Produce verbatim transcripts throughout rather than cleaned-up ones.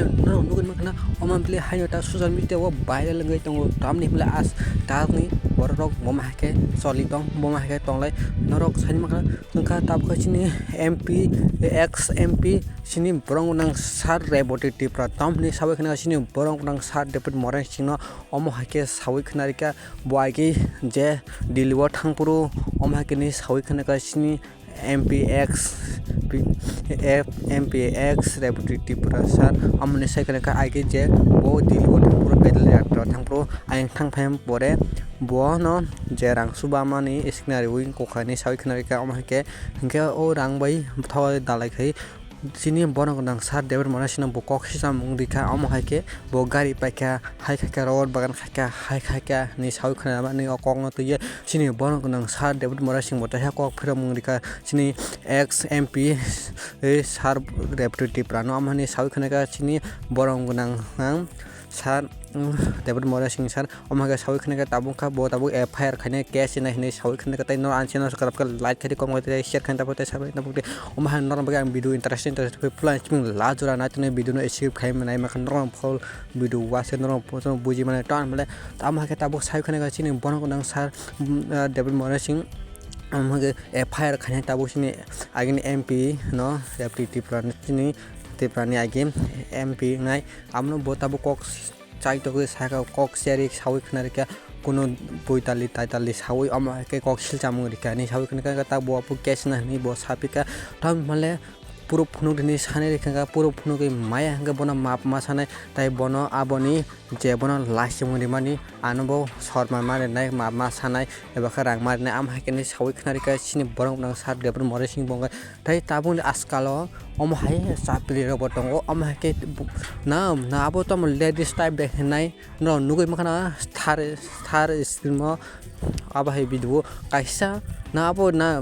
Norok nugwi mankha na, omo bwlwi haino ta social media o viral wngwi tongo. Tamni hwnle as tamni borok rok bomo hai khe choli tong, bomo hai khe tonglai. Norok saini mankha wngkha tabukhe chini M P, ex M P chini borok nang sir Reboti Tripura. Tamni sawi khna chini borok nang sir David Morai Singh no omo hai khe sawi khna rikha bo agi je Delhi o thangphuru omo hai khe ni sawi khna kha chini M P ex, P-, F-, M P ex Reboti Tripura sir, amoni sai khna kha agi je bo Delhi o thangphuru pedal yatra thangphuru ayang thang phai pore bo no je rang chuba mani sikna riwi kokha ni sawi khna rikha omo hai khe hinkhe o rang bai tho dalai khai chini borok nang sir David Morai Singh no bo kok sijamung rikha omo hai khe bo gari paikha hai khaikha road bagan khaikha hai khaikha hinwi sawi khna mani o kok no twiwi chini borok nang sir David Morai Singh bo teisa kok phiromung rikha. Chini ex M P, eh, sir Reboti Tripura no, amhani sawi khna kha chini borok gwnang ang sir, mm, David Morai Singh sir, omo hai khe sawi khna kha tabuk kha bo tabuk F I R khainai case hinai hinwi sawi khna kha tei no ang channel subscribe khe like khaidi kom khaidi share khaidi tabuk tei subscribe tabuk tei omo hai norok bagwi ang video interesting interesting khe plan chiming la jora nai tini video no skip khai manai makha norok phol video wa se norok buji mani ton male tamo hai khe tabuk sawi khna kha chini borok gwnang sir, mm, ah, David Morai Singh. Omo hai khe F I R khainai tabuk chini agini M P no, Reboti Tripura ni chini Tripura ni agi M P wngnai. Abono bo tabuk kok chai togwi saka kok cherwi sawi khna rikha, kuno buitali taitali sawi omo hai khe kok silchamung rikha hinwi sawi khna kha, ta bo aphuru case na hinwi bo sapikha. Tamo hwnle puro phunuk hinwi sanai rikha kha, puro phunugwi maya hwnkhe bono map ma sanai, tai bono aboni je bono laisingmung rimani, ano bo sor ma ma rinai, ma, ma sanai, eba khe rang ma rinai, amo hai khe hinwi sawi khna rikha chini borok nang sir David Morai Singh bo wngkha. Tei tabukni askalo omo hai chapri rok bo tongo, omo hai khe bu-, na, na abo tamo ladies type de hinai no nugwi mankha na thar, thar screen o abo hai video kaisa na abo na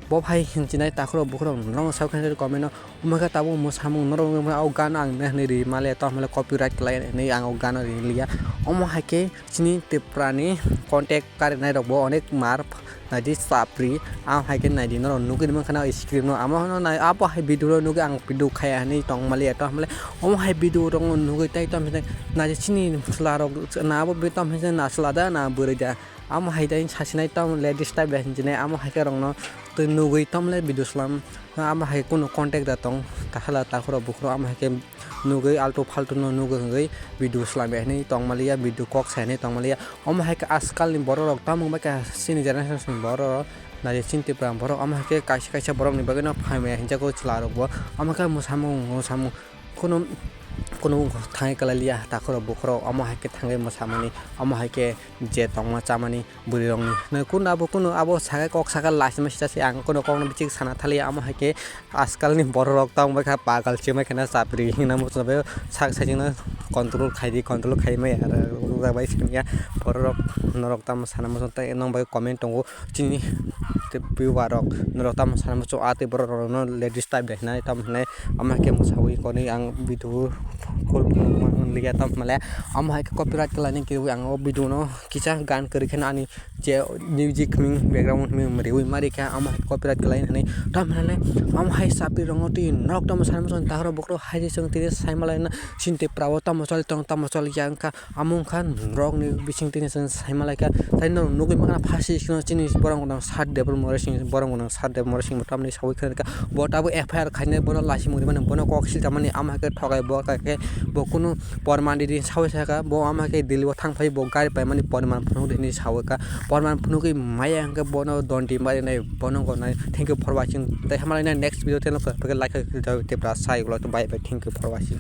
bo hai hinchinai takhurok bukhurok norok sawi khna comment o. Omo khe tabuk mwsamung norok wngkha o gano ang mehni ri male tamo le copyright khlai hinwi ang o gano ri liya. Omo hai khe chini Tripura ni content karinai rok bo onek mar naidi chapri, ang hai khe naidi norok nugwi mankha na screen o. Amo hwnwi nai abo hai video no nugwi ang video khaya hinwi tong maliya tamo le omo hai video rok no nugwi tai tamo naidi chini chwla rok na abo tamo na chwla da na bwrwi da. Amo hai dai sasinai tamo ladies type bai hinjinai amo hai khe rokno tei nugwi tamo le video slam amo hai khe kunu contact da tong tahala takhurok bukhurok amo hai khe nugwi altu phaltu no nugwi hwngwi video slam ya hinwi tong maliya video kok sai hinwi tong maliya omo hai khe ajkal ni borok rok tamo bai kha chini generation ni borok rok naidi chini Tripura borok omo hai khe kaisa kaisa borok ni bagwi no phaimaya hinjago chwla rok bo omo khe mwsamung mwsamung. Kunu, kunu thangwi kwlai liya, takhurok bukhurok, omo hai khe thangwi mwsamani, omo hai khe je tongma chamani bwrwi rokni. Nai kunu abo, kunu abo sakai kok saka laisima sita se ang kunu kokno bichik sana thaliya, omo hai khe ajkal ni borok rok tong bai kha pagal chimai kheno chapri hino muchungbai sak saichung no control khai di, control khai maya aro rwjak bai simi ya borok rok norok tamo sana muchung tei nong bai comment tongo. Chini tei viewer rok norok tamo sana muchung ah tei borok rok no ladies type de hinai tamo hinai omo hai khe mwsawi konwi ang video full phunuk man liya tamo hinai omo hai khe copyright khlai ni kirwi ang o video no kisa gan kwrwi kheno ani je music hwnwi background hwnwi riwi ma rikha omo hai khe copyright khlai hinwi tamo hinai omo hai chapri rok no twi norok tamo sana muchung takhurok bukhurok hai se chwng tini sai malai na chini Tripura o tamo choli tong tamo choli ya wngkha. Amo wngkha norokni bising tini chwng sai malaikha, tei norok nugwi mankha phasi sino chini borok rok sir Debra Murasing, borok rok sir Debra Murasing bo tamni sawi kha bo tabuk F I R khainai bono lasimung rimani bono kok silchamani amo hai khe thogai bo kha khe bo kunu porman ridi sawi saka bo amo hai khe Delhi o thang phai bo gari paimani porman phunuk rini sawi kha porman phunugwi maya hwnkhe bono donti marinai bono gonai thank you for watching tei hamalaina next video channel like khe Tripura sai ulo bye bye thank you for watching.